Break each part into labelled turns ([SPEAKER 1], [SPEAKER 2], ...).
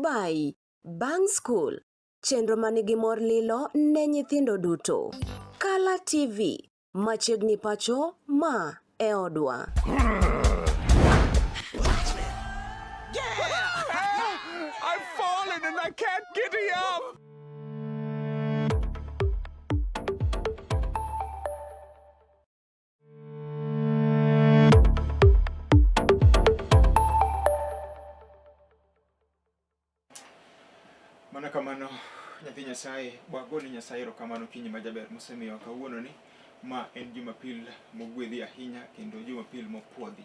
[SPEAKER 1] By Bang School, chenro manigi mor lilo ne nyithindo duto. Kala TV, machiegni pacho ma e odwa.
[SPEAKER 2] Yeah! I've fallen and I can't get up!
[SPEAKER 3] Mano kamano nyathi Nyasaye, wagone Nyasaye erokamano kinyi majaber mosemiyowa kawuono ni. Ma en Jumapil mogwedhi ahinya kendo Jumapil mopuodhi.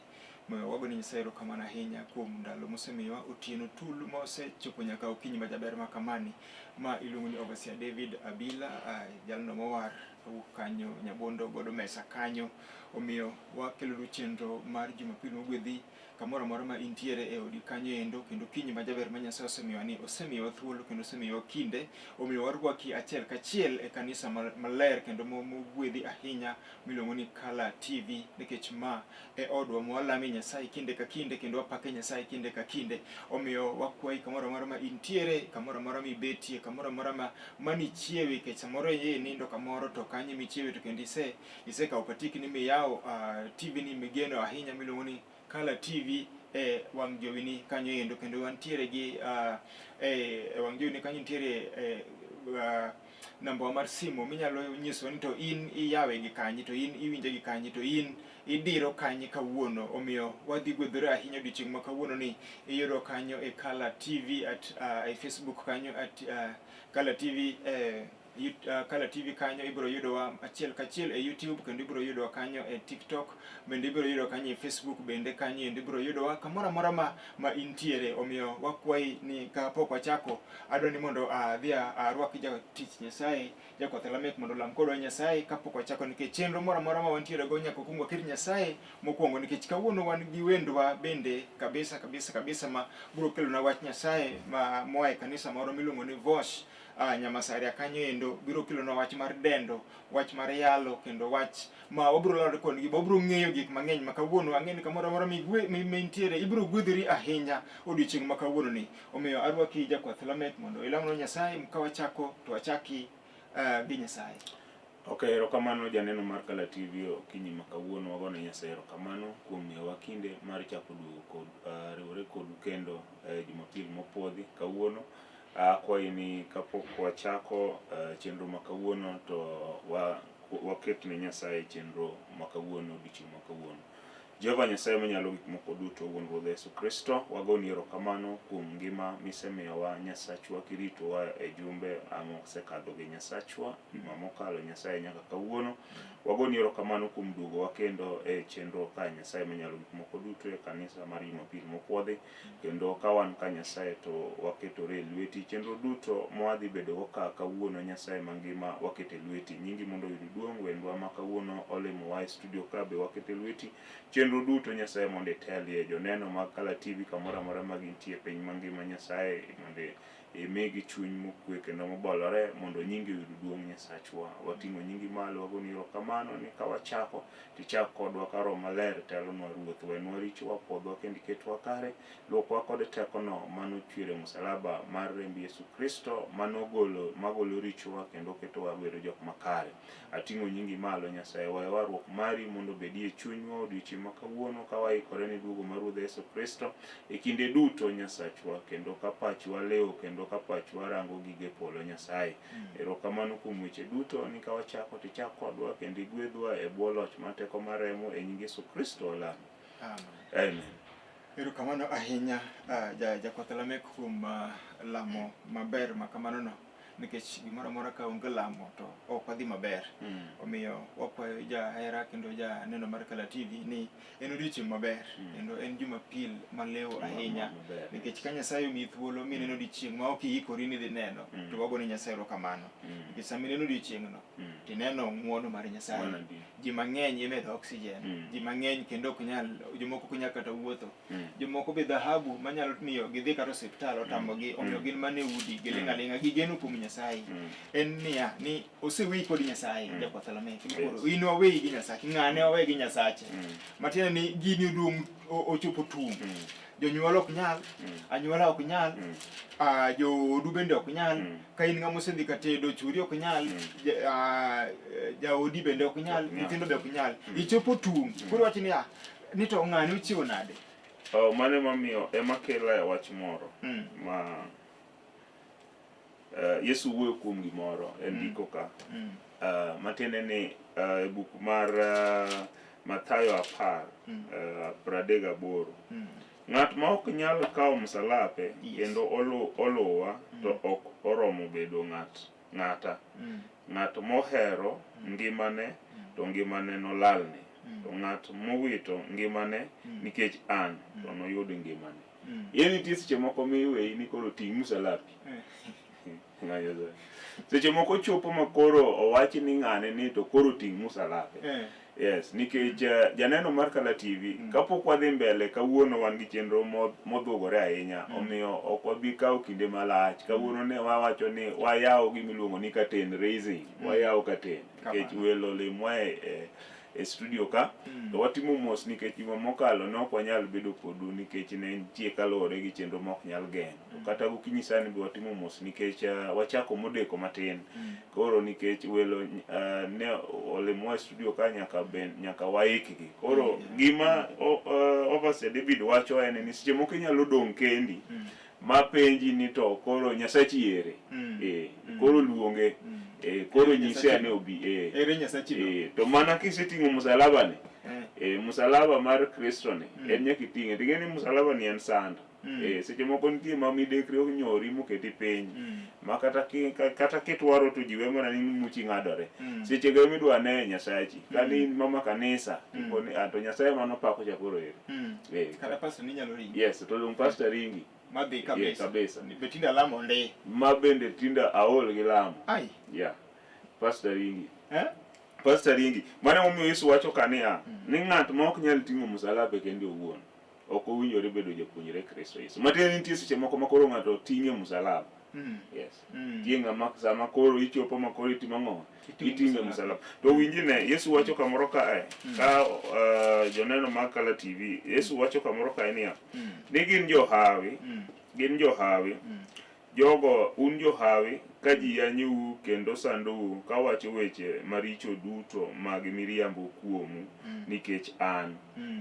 [SPEAKER 3] Moyo wagone Nyasaye erokamano ahinya kuom ndalo mosemiyowa otieno tulu ma osechopo nyaka okinyi majaber ma kamani. Ma iluongo ni Overseer David Abila, jalno mowar owuok kanyo Nyabondo godo mesa kanyo. Omiyo wakelonu chenro mar Jumapil mogwedhi kamoro amora ma intiere e odi kanyo endo kendo kinyi majaber ma Nyasaye osemiyowa ni osemiyowa thuolo kendo osemiyowa kinde omiyo warwaki achiel kachiel e kanisa maler kendo mogwedhi ahinya miluongo ni Kala TV nikech ma e odwa mwalame Nyasaye kinde ka kinde kendo wapake Nyasaye kinde ka kinde. Omiyo wakwayi kamoro amora ma intiere, kamoro amora mibetie, kamoro amora ma manichiewe, nikech samoro iye nindo kamoro to kanyo michiewe to kendo ise isekawo patikni miyawo uh, TV ni migeno ahinya miluongo ni Kala TV e wang' jowi ni kanyo endo kendo wantiere gi uh, e wang' jowi ni kanyo nitiere e, uh, namba wa mar simu minyalo nyisowa ni to in iyawe gi kanye to in iwinje gi kanye to in idiro kanye kawuono omiyo wadhi gwedhore ahinya odiochieng' ma kawuono ni iyudo kanyo e Kala TV at uh, e Facebook kanyo at uh, Kala TV eh, Kala TV kanyo ibiro yudowa achiel kachiel e YouTube kendo ibiro yudowa kanyo e TikTok bende ibiro yudowa kanyo e Facebook bende kanyo endo ibiro yudowa kamoro amora ma, ma intiere omiyo wakwayi ni kapok wachako adwa ni mondo adhi arwak jatich Nyasaye Jakwath Lamek mondo olam kodwa Nyasaye kapok wachako nikech chenro moro amora ma wantiere go nyaka wakwong waket Nyasaye mokwongo nikech kawuono wan gi wendwa bende kabisa kabisa kabisa ma biro kelona wach Nyasaye ma moa e kanisa moro miluongo ni Vosh Nyamasaria kanyo endo biro kelonwa wach mar dendo, wach mar yalo kendo wach ma wabiro lalore kodgi, wabiro ng'eyo gik mang'eny ma kawuono ang'e ni kamoro amora mintiere ibiro gwedhori ahinya odiochieng' ma kawuono ni. Omiyo arwaki Jakwath Lamek mondo ilamnwa Nyasaye ka wachako to wachaki gi Nyasaye.
[SPEAKER 4] Ok, erokamano janeno mar Kala TV okinyi ma kawuono wagone Nyasaye erokamano kuom miyowa kinde mar chako duogo kod riwore kodu kendo e Jumapil mopuodhi kawuono. Akwayi ni kapok wachako chenro ma kawuono to waket ne Nyasaye chenro ma kawuono odiochieng' ma kawuono. Jehova Nyasaye manyalo gik moko duto, Wuon Ruodh Yesu Kristo, wagoni erokamano kuom ngima misemiyowa Nyasachwa kiritowa e jumbe mosekadho gi Nyasachwa, juma mokalo Nyasaye nyaka kawuono. Wagoni erokamano kuom duogowa kendo e chenro ka Nyasaye manyalo gik moko duto e kanisa mar Jumapil mopuodhi. Kendo ka wan ka Nyasaye to waketore e lweti. Chenro duto mwadhi bedogo ka kawuono Nyasaye mangima waketo e lweti. Nyingi mondo oyud duong', wendwa ma kawuono olimowa e studio ka be waketo e lweti. Chenro duto Nyasaye mondo itelie. Joneno mag Kala TV kamoro amora ma gintie e piny mangima Nyasaye mondo imigi chuny mokwe kendo mobolore mondo nyingi oyud duong' Nyasachwa. Wating'o nyingi malo wagoni erokamano ni ka wachako Tichak kodwa ka Roho Maler telonwa Ruoth. Wenwa richowa, pwodhwa kendo iketwa kare. Luokwa kod tekono mane ochwer e musalaba mar remb Yesu Kristo manogolo magolo richowa kendo ketowa bedo jok makare. Ating'o nyingi malo Nyasaye, we warruok mari mondo obedi e chunywa odiochieng' ma kawuono ka waikore ne duogo mar Ruodh Yesu Kristo e kinde duto Nyasachwa kendo ka pachwa lewo kendo ka pachwa rango gige polo Nyasaye. Erokamano kuom weche duto ni ka wachako to ichak kodwa kendo igwedhwa e bwo loch mar teko mar remo e nying Yesu Kristo walamo.
[SPEAKER 3] Amen.
[SPEAKER 4] Amen.
[SPEAKER 3] Erokamano ahinya uh, ja jakwath Lamek kuom uh, lamo maber ma kamano no nikech gimoro amora ka onge lamo to ok wadhi maber. Omiyo wakwayo jahera kendo janeno mar Kala TV ni en odiochieng' maber mm. kendo en Jumapil malew ahinya nikech ka Nyasaye omiyi thuolo mineno mm. odiochieng' ma ok iikori ni dhi neno mm. to wago ne Nyasaye erokamano mm. nikech sama ineno odiochieng'no mm. tineno ng'wono mar Nyasaye. Ji mang'eny imedo oxygen mm. ji mang'eny kendo ok nyal, jomoko ok nyal kata wuotho mm. jomoko be dhahabu manyalo miyo gidhi kata osiptal otamogi mm. omiyo gin mana e udi giling' mm. aling'a gigeno kuom Nyasaye mm. en niya ni oseweyi kod Nyasaye mm. jakwath Lamek ni koro in waweyi gi Nyasache ng'ane waweyi gi Nyasache mm. matiende ni gini oduong' ochopo tum mm. Jonyuol ok nyal, anyuola ok nyal, joodu bende ok nyal, ka in ng'ama osedhi ka tedo churi ok nyal, jaodi bende ok nyal, nyithindo be ok nyal. Ichopo tung', koro iwacho niya, ni to ng'ani ochiwo nade?
[SPEAKER 4] Oh, mano emomiyo ema kela e wach moro ma Yesu wuoyo kuom gimoro e ndiko ka. Matiende ni e buk mar Mathayo 10 38. Ng'at ma ok nyal kawo msalape kendo oluwa to ok oromo bedo ng'ata. Ng'at mohero ngimane to ngimane nolalne. To ng'at mowito ngimane nikech an to noyud ngimane. Yie nitie seche moko miweyi ni koro ting' msalapi. Seche moko chopo ma koro owachi ni ng'ane ni to koro ting' msalape. Yes, nikech janeno mar Kala TV, kapok wadhi mbele kawuono wan gi chenro modhugore ahinya, omiyo ok wabi kawo kinde malach. Kawuono ne wawacho ni wayawo gima iluongo ni curtain raising, wayawo curtain nikech welo limwa e studio ka, to watimo mos nikech juma mokalo ne ok wanyal bedo kodu nikech ne nitie kaluwore gi chenro ma ok nyal geng'. To kata gokinyi sani be watimo mos nikech wachako modeko matin. Koro nikech welo ne olimwa e studio ka nyaka waikgi. Koro gima Overseer David wacho en ni seche moko inyalo dong' kendi ma penji ni to koro Nyasachi ere? Koro luonge. Koro nyise ane obi.
[SPEAKER 3] Ere Nyasachi no?
[SPEAKER 4] To mana kiseting'o msalaba ni, msalaba mar Kristo ni, en nyaka iting'e. Ting'e ni msalaba ni en sand. Seche moko nitie ma midekre onyori moketi piny, ma kata kitwaro to ji we mana ni muchi ng'adore. Seche go ema idwa ne Nyasachi. Ka in mama kanisa, tiponi, to Nyasaye mano pako cha koro ere.
[SPEAKER 3] Kata pastor ni nyalo ringi.
[SPEAKER 4] Yes, to dong pastor ringi.
[SPEAKER 3] Madhi kabisa.
[SPEAKER 4] Kabisa.
[SPEAKER 3] Be tinde alamo ndi.
[SPEAKER 4] Ma bende tinde aol gi lamo.
[SPEAKER 3] Ai.
[SPEAKER 4] Yeah. Pastor ringi.
[SPEAKER 3] Eh?
[SPEAKER 4] Pastor ringi. Mano emomiyo Yesu wacho ka niya, ni ng'at ma ok nyal ting'o msalaba kende owuon, ok owinjore bedo japuonjre Kristo Yesu. Matiende nitie seche moko ma koro ng'ato ting'e msalaba. Yes. Nitie ng'ama sama koro ichopo ma koro itimo ang'o? Iting'e msalaba. To winji ne, Yesu wacho kamoro kae, ka joneno mag Kala TV, Yesu wacho kamoro kae niya, ni gin johawi, gin johawi, jogo un johawi ka ji yanyou kendo sandou kawacho weche maricho duto mag miriambo kuomu nikech an.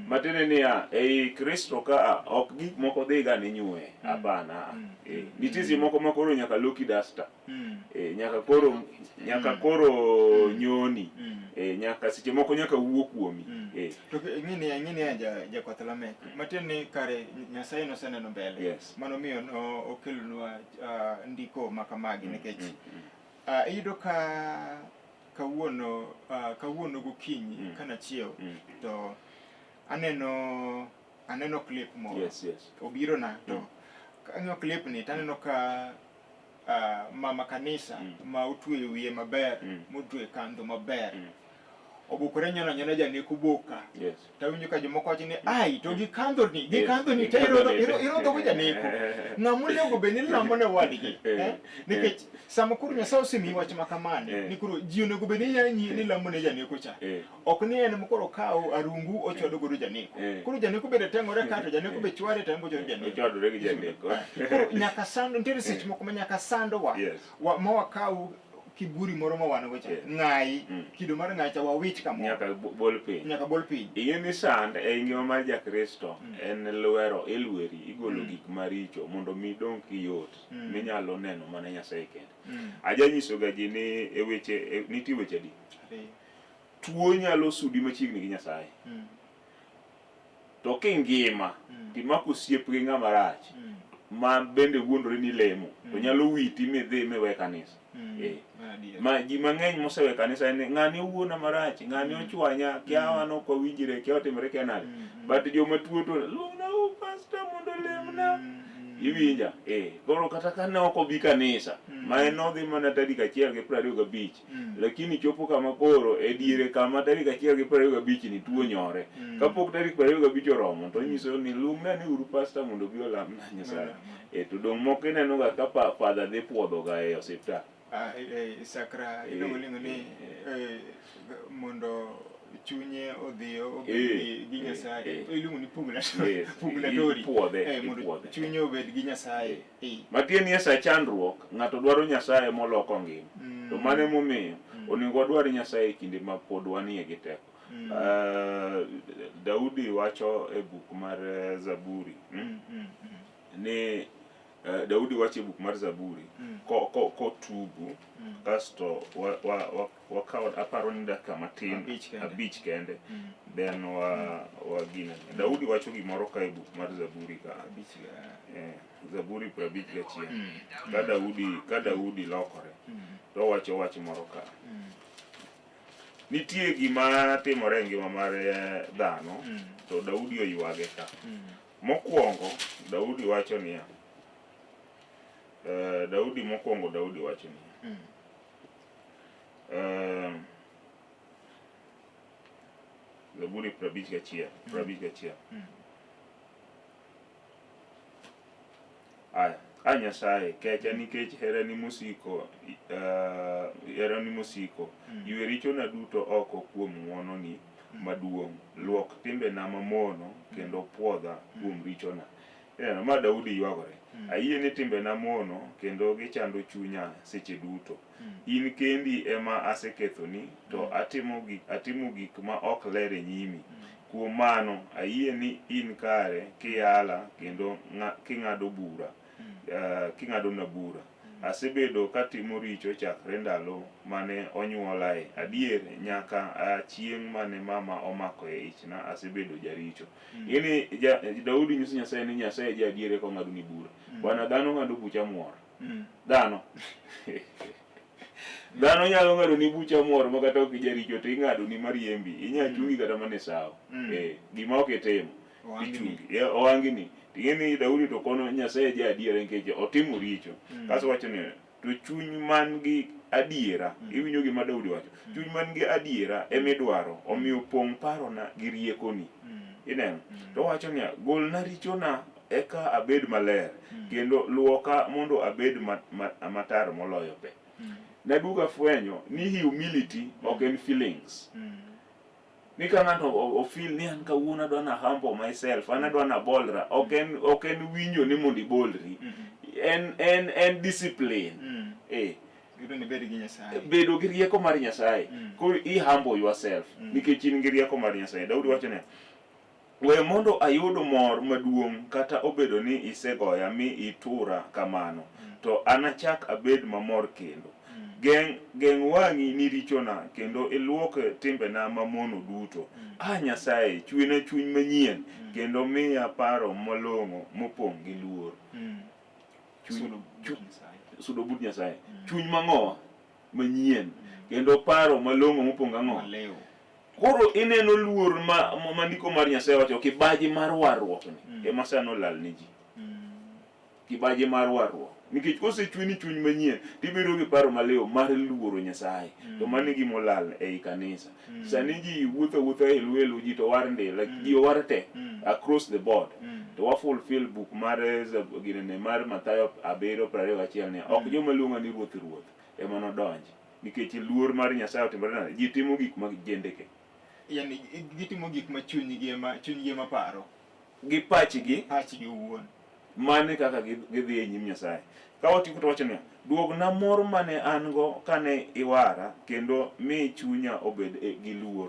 [SPEAKER 4] Matiende niya, ei Kristo ka ok gik moko dhiga ni nywe, hapana. Nitie seche moko ma koro nyaka loki dasta. Nyaka koro nyoni. Nyaka seche moko nyaka wuo kuomi.
[SPEAKER 3] To ing'eni jakwath Lamek, matiende ni kare Nyasaye noseneno mbele.
[SPEAKER 4] Yes.
[SPEAKER 3] Mano miyo no okelonwa ndiko ma kamagi nikech iyudo ka kawuono gokinyi kanachiew to aneno clip moro.
[SPEAKER 4] Yes, yes.
[SPEAKER 3] Obirona to kang'iyo clip ni to aneno ka mama kanisa ma otweyo wiye maber, motweyo kandho maber. Obukore nyono nyona janeko boka.
[SPEAKER 4] Yes.
[SPEAKER 3] Tawinjo ka jomoko wacho ni ai to gi kandho ni, gi kandho ni to irodho go janeko. Ng'ama onego bed ni lamo ne wadgi. Nikech sama koro Nyasaye osemiyi wach ma kamani, ni koro ji onego bed ni yanyi ni lamo ne janeko cha. Ok ni en koro okawo arungu ochwado godo janeko. Koro janeko bende teng'ore ka to janeko be chware to en be ochwado janeko.
[SPEAKER 4] Ochwadore gi janeko.
[SPEAKER 3] Koro nyaka sando, nitiere seche moko ma nyaka sandowa. Ma wakaw kiburi moro ma wan go cha. Ng'ayi, kido mar ng'ayi cha wawit kamoro.
[SPEAKER 4] Nyaka bol piny.
[SPEAKER 3] Nyaka bol piny.
[SPEAKER 4] Ing'e ni sand e ngima mar Jakristo en lwero, ilweri, igolo gik maricho mondo mi idong kiyot, minyalo neno mana Nyasaye kende. Ajanyiso ga ji ni e weche, nitie weche adi? Tuo nyalo sudi machiegni gi Nyasaye. To kingima, timako osiep gi ng'ama rach, ma bende wuondore ni lemo, to nyalo witi midhi miwe kanisa. Ma ji mang'eny mosewe kanisa en ng'ani owuona marach, ng'ani ochwanya, kia wan ok wawinjre, kia otimore kia nade. But joma tuo to luongna pastor mondo olemna. Iwinja? Koro kata ka ne ok obi kanisa, ma en nodhi mana tarik 1 gi 25, lakini chopo kama koro e diere kama tarik 1 gi 25 ni tuo nyore. Kapok tarik 25 oromo, to nyiso ni luongna ni uru pastor mondo obi olamna Nyasaye. To dong' moko ineno ga ka father dhi puodho ga e osiptal.
[SPEAKER 3] Sakra iluongo ni mondo chunye odhi obed gi Nyasaye. Iluongo ni purgatory. Purgatory.
[SPEAKER 4] Ipuodhe,
[SPEAKER 3] Mondo
[SPEAKER 4] ipuodhe.
[SPEAKER 3] chunye obed gi Nyasaye.
[SPEAKER 4] Matiende ni e sa chandruok ng'ato dwaro Nyasaye moloko ngima. To mano emomiyo onego wadwar Nyasaye e kinde ma pod wanie gi teko. Daudi wacho e buk mar Zaburi ni Daudi wacho e buk mar Zaburi kotubu kasto wakawo aparo ni dakika matin
[SPEAKER 3] Abich kende.
[SPEAKER 4] abich kende then wa gine. Daudi wacho gimoro ka e buk mar Zaburi ka
[SPEAKER 3] Abich.
[SPEAKER 4] Zaburi 51. Ka Daudi lokore to owacho wach moro ka. Nitie gima timore e ngima mar dhano to Daudi oywage ka. Mokwongo Daudi wacho niya, Daudi mokwongo Daudi wacho niya, Zaburi 51, 51. Aya, a Nyasaye, kecha nikech herani mosiko, herani mosiko. Ywe richona duto oko kuom ng'wononi maduong'. Luok timbena mamono kendo pwodha kuom richona. Ineno, ma Daudi ywagore. Ayie ni timbena mono kendo gichando chunya seche duto. In kendi ema asekethoni to atimo gik ma ok ler e nyimi. Kuom mano, ayie ni in kare kiyala kendo king'ado bura. King'adona bura. Asebedo katimo richo chakre ndalo mane onyuolae. Adier, nyaka a chieng' mane mama omako e ichna asebedo jaricho. Ini Daudi nyiso Nyasaye ni Nyasaye ja adier eka ong'adoni bura. Bwana dhano ng'ado bucha muor. Dhano. Dhano nyalo ng'ado ni bucha muor ma kata ok ijaricho to ing'ado ni mariembi. Inya chungi kata mana e sawo. Gima ok itimo.
[SPEAKER 3] Owangni.
[SPEAKER 4] Ichungi. Owangni. Ting'e ni Daudi to kono Nyasaye ja adiera nikech otimo richo. Kasto wacho ni to chuny man gi adiera. Iwinjo gima Daudi wacho. Chuny man gi adiera emidwaro. Omiyo pong' parona gi riekoni. Ineno? To owacho niya, golna richona eka abed maler kendo luoka mondo abed matar moloyo pe. Naduogo afwenyo ni humility ok en feelings. Ni ka ng'ato o feel ni an kawuono adwa na humble myself, an adwa na bolra, ok en winjo ni mondo ibolri. En discipline.
[SPEAKER 3] Yudo ni bed gi Nyasaye.
[SPEAKER 4] Bedo gi rieko mar Nyasaye. Koro i humble yourself nikech in gi rieko mar Nyasaye. Daudi wacho niya, we mondo ayud mor maduong' kata obedo ni isegoya mi itura kamano, to anachak abed mamor kendo. Geng' wang'i ni richona kendo iluok timbena mamono duto. A Nyasaye, chwena chuny manyien kendo miya paro malong'o mopong' gi luor.
[SPEAKER 3] Sudo but Nyasaye.
[SPEAKER 4] Sudo but Nyasaye. Chuny mang'owa manyien kendo paro malong'o mopong' ang'o?
[SPEAKER 3] Malew.
[SPEAKER 4] Koro ineno luor ma ndiko mar Nyasaye wacho kibaji mar warruok ni ema sani olal ne ji. Kibaji mar warruok. Nikech kosechweni chuny manyien tibedo gi paro maliw mar luoro Nyasaye. To mano e gima olal ei kanisa. Sani ji wuotho awuotha e elu ji to war ndi, like ji owar te across the board. To wa fulfill book mar ginene mar Mathayo 7:21 ni ok joma luonga ni ruoth ruoth ema nodonji. Nikech luor mar Nyasaye otimore nade? Ji timo gik mag jendeke.
[SPEAKER 3] Yani gitimo gik ma chunygi ema paro.
[SPEAKER 4] Gi pachgi.
[SPEAKER 3] Pachgi owuon.
[SPEAKER 4] Mane kaka gidhi e nyim Nyasaye. Ka watieko to wacho niya, duogna mor mane an go kane iwara kendo mi chunya obed gi luor.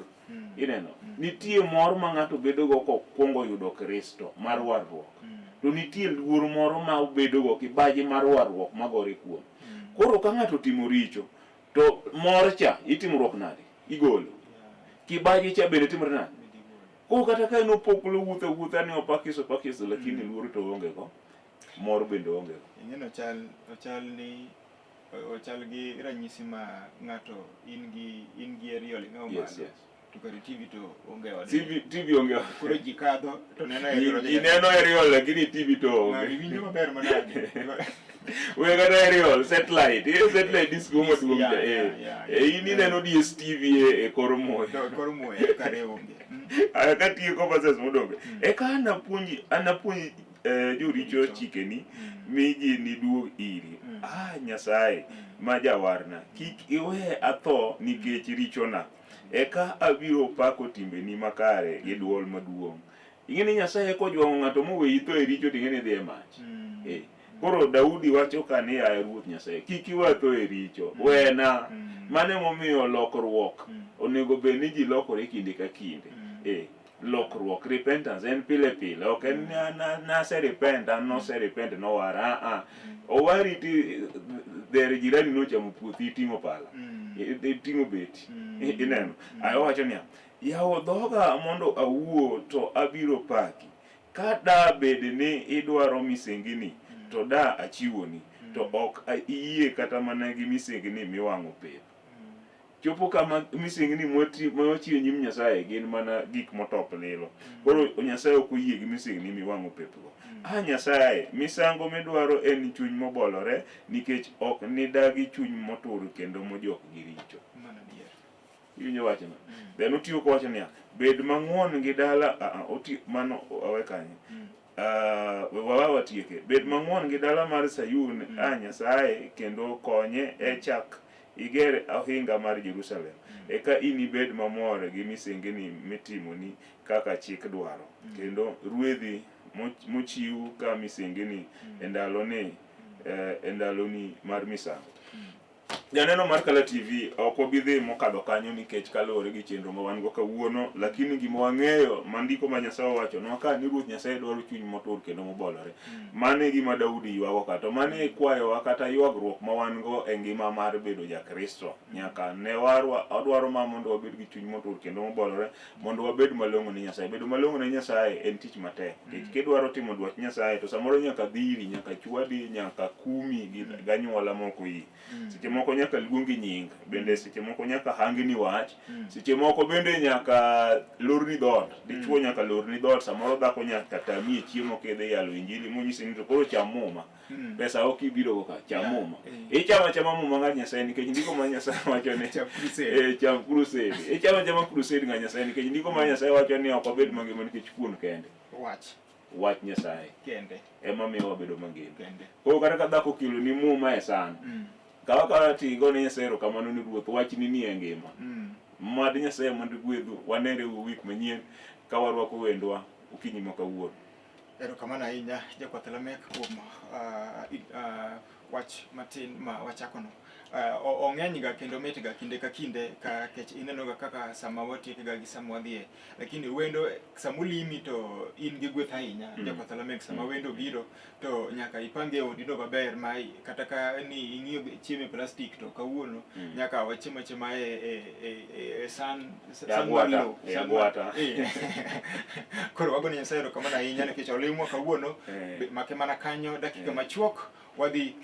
[SPEAKER 4] Ineno, nitie mor ma ng'ato bedogo kokwongo yudo Kristo mar warruok. To nitie luor moro ma obedogo kibaji mar warruok magore kuome. Koro ka ng'ato otimo richo, to mor cha itimruok nade? Igolo. Kibaji cha bende timore nade? Koro kata ka en opoklo wuotho awuotha ni opakis opakis lakini luor to onge go. Mor bende onge go.
[SPEAKER 3] Ing'eno ochal ni ochal gi ranyisi ma ng'ato in gi aerial ing'eyo malo. To kare TV to onge ode.
[SPEAKER 4] TV onge.
[SPEAKER 3] Koro ji kadho to neno aerial.
[SPEAKER 4] Ji neno aerial lakini TV to onge.
[SPEAKER 3] Ng'ani winjo maber manade.
[SPEAKER 4] We kata aerial satellite, satellite dish go maduong' cha. In ineno DSTV e kor muya.
[SPEAKER 3] To kor muya kare onge.
[SPEAKER 4] Aya katieko verses modong'. Eka anapuonj joricho chikeni mi giniduog iri. Ah Nyasaye ma jawarna, kik iwe atho nikech richona. Eka abiro pako timbeni makare gi dwol maduong'. Ing'e ni Nyasaye kojwang'o ng'ato moweyi tho e richo to ing'e ni idhi e mach. Eh. Koro Daudi wacho ka ni yaye Ruoth Nyasaye, kik iwe atho e richo, wena. Mano emomiyo lokruok onego bed ni ji lokore kinde ka kinde. Eh, lokruok, repentance en pile pile, ok en ni an nase repent, an nose repent nowara, ah ah. Owari ti dhere jirani nochamo puothi iting'o pala, iting'o beti, ineno. Aye owacho niya, yawo dhoga mondo awuo to abiro paki. Ka da bed ni idwaro misengini, to da achiwoni, to ok iyie kata mana gi misengini miwang'o pep. Chopo kama misengini mwachiwo e nyim Nyasaye gin mana gik motop lilo. Koro Nyasaye ok oyie gi misengini miwang'o pepgo. A Nyasaye, misango midwaro en chuny mobolore, nikech ok nidagi chuny motur kendo mojok gi richo. Iwinjo wachno? Then otiyo kowacho niya, bed mang'won gi dala, ah, ah, oti, mano awe kanyo. Ah, we wawa watieke. Bed mang'won gi dala mar Sayun, a Nyasaye, kendo konye e chak iger ohinga mar Jerusalem. Eka inibed mamor gi misengini mitimoni kaka chik dwaro, kendo ruedhi mochiw ka misengini e ndaloni, eh, e ndaloni mar misango. Janeno mar Kala TV ok wabi dhi mokadho kanyo nikech kaluwore gi chenro ma wan go kawuono, lakini gima wang'eyo ma ndiko ma Nyasaye owachonwa ka ni Ruoth Nyasaye dwaro chuny motur kendo mobolore. Mano e gima Daudi ywago ka, to mano e kwayowa kata ywagruok ma wan go e ngima mar bedo ja-Kristo. Nyaka ne warwa, odwaro ma mondo wabed gi chuny motur kendo mobolore mondo wabed malong'o ne Nyasaye. Bedo malong'o ne Nyasaye en tich matek. Nikech kidwaro timo dwach Nyasaye to samoro nyaka dhiri, nyaka chwadi, nyaka kumi gi ganyuola moko oyie. Seche moko nyaka luongi nying, bende seche moko nyaka hangni wach, seche moko bende nyaka lorni dhoot. Dichuo nyaka lorni dhoot, samoro dhako nyaka tami e chiemo kidhi yalo injili monyisi ni to koro cham muma. Pesa ok ibiro go ka, cham
[SPEAKER 3] Yeah.
[SPEAKER 4] muma.
[SPEAKER 3] Eh.
[SPEAKER 4] Ichamo achama muma ng'at Nyasaye nikech ndiko ma Nyasaye wacho ni
[SPEAKER 3] Cham crusade.
[SPEAKER 4] Eh, cham crusade. Ichamo achama crusade ng'at Nyasaye nikech ndiko ma Nyasaye wacho ni ok wabed mangima nikech kuon kende.
[SPEAKER 3] Wach
[SPEAKER 4] Wach Nyasaye
[SPEAKER 3] kende
[SPEAKER 4] ema miyo wabedo mangima.
[SPEAKER 3] kende.
[SPEAKER 4] Koro kata ka dhako okelo ni muma e san, kaw akawa to igone Nyasaye erokamano ni Ruoth wachni ni e ngima. Mad Nyasaye mondo gwedhu, wanere wik manyien ka warwako wendwa okinyi ma kawuono.
[SPEAKER 3] Erokamano ahinya Jakwath Lamek kuom wach matin ma wachakono. Ong'eny ga kendo mit ga kinde ka kinde ka kech ineno ga kaka sama watieke ga gi sama wadhiye. Lakini wendo sama olimi to in gi gweth ahinya Jakwath Lamek sama wendo biro to nyaka ipange odi no maber ma kata ka ni ing'iyo chiemo e plastic to kawuono nyaka wachiem achiema e e e, e san san mar
[SPEAKER 4] agwata,
[SPEAKER 3] lowo,
[SPEAKER 4] e
[SPEAKER 3] san mar-
[SPEAKER 4] agwata.
[SPEAKER 3] Eh. Koro wagone Nyasaye erokamano ahinya nikech olimwa kawuono
[SPEAKER 4] Eh.
[SPEAKER 3] Make mana kanyo dakika
[SPEAKER 4] Eh.
[SPEAKER 3] machuok wadhi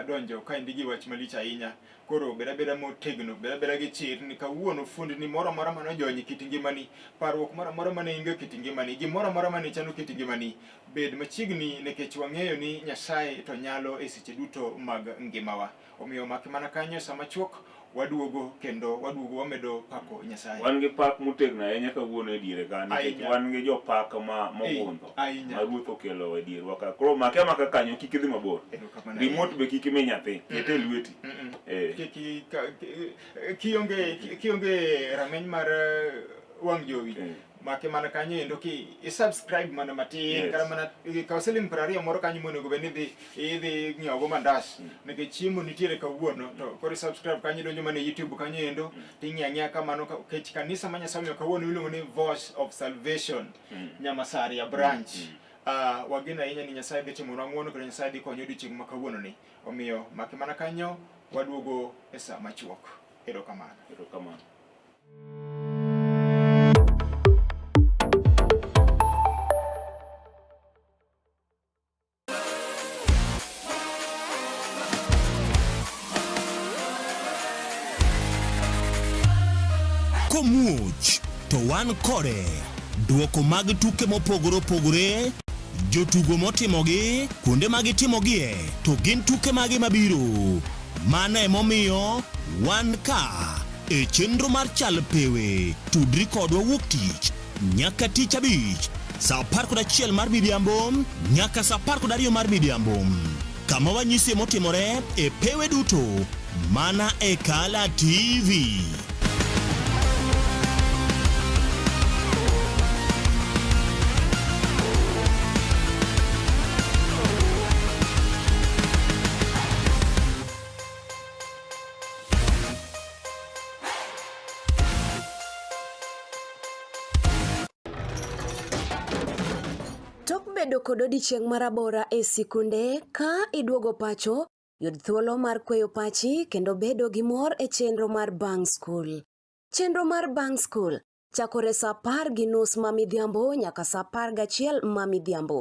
[SPEAKER 3] donjo kaendi gi wach malich ahinya. Koro bed abeda motegno, bed abeda gi chir ni kawuono fuondni moro amora mane ojony e kit ngimani, parruok moro amora mane in go e kit ngimani, gimoro amora mane chando kit ngimani, bed machiegni nikech wang'eyo ni Nyasaye to nyalo e seche duto mag ngimawa. Omiyo make mana kanyo sama chuok waduogo kendo waduogo wamedo pako Nyasaye.
[SPEAKER 4] Wan gi pak motegno ahinya kawuono e diere ka nikech
[SPEAKER 3] Ahinya.
[SPEAKER 4] wan gi jopak ma mogundho
[SPEAKER 3] Ahinya.
[SPEAKER 4] ma Ruoth okelo e dierwa ka. Koro make amaka kanyo kik idhi mabor.
[SPEAKER 3] Erokamano
[SPEAKER 4] Remote be kik imi nyathi, kete e lweti.
[SPEAKER 3] Mm-mm.
[SPEAKER 4] Eh.
[SPEAKER 3] Kik kionge kionge rameny mar wang' jowi
[SPEAKER 4] Eh.
[SPEAKER 3] make mana kanyo endo ki i subscribe mana matin
[SPEAKER 4] Yes.
[SPEAKER 3] kata mana kaw siling 20 moro kanyo monego bed ni idhi idhi ng'iewo go mandas nikech chiemo nitiere kawuono to koro i subscribe kanyo idonjo mana e YouTube kanyo endo ting'iyo ang'iya kamano nikech kanisa ma Nyasaye omiyo kawuono iluongo ni Voice of Salvation Nyamasaria branch. Wageno ahinya ni Nyasaye dhi timonwa ng'wono kendo Nyasaye dhi konyo odiochieng' ma kawuono ni. Omiyo make mana kanyo waduogo e sa machuok. Erokamano.
[SPEAKER 4] Erokamano.
[SPEAKER 5] Komuoch to wan kode. Duoko mag tuke mopogore opogore, jotugo motimogi, kuonde ma gitimogie, to gin tuke mage mabiro. Mano emomiyo wan ka e chenro mar Chal Pewe. Tudri kodwa wuok tich nyaka tich abich saa 11 mar midhiambo nyaka saa 12 mar midhiambo, kama wanyisie motimore e pewe duto mana e Kala TV.
[SPEAKER 1] Tok bedo kod odiechieng' marabora e sikunde, ka iduogo pacho, yud thuolo mar kweyo pachi kendo bedo gi mor e chenro mar Bang' Skul. Chenro mar Bang' Skul chakore saa 10:30 ma midhiambo nyaka saa 11 ma midhiambo.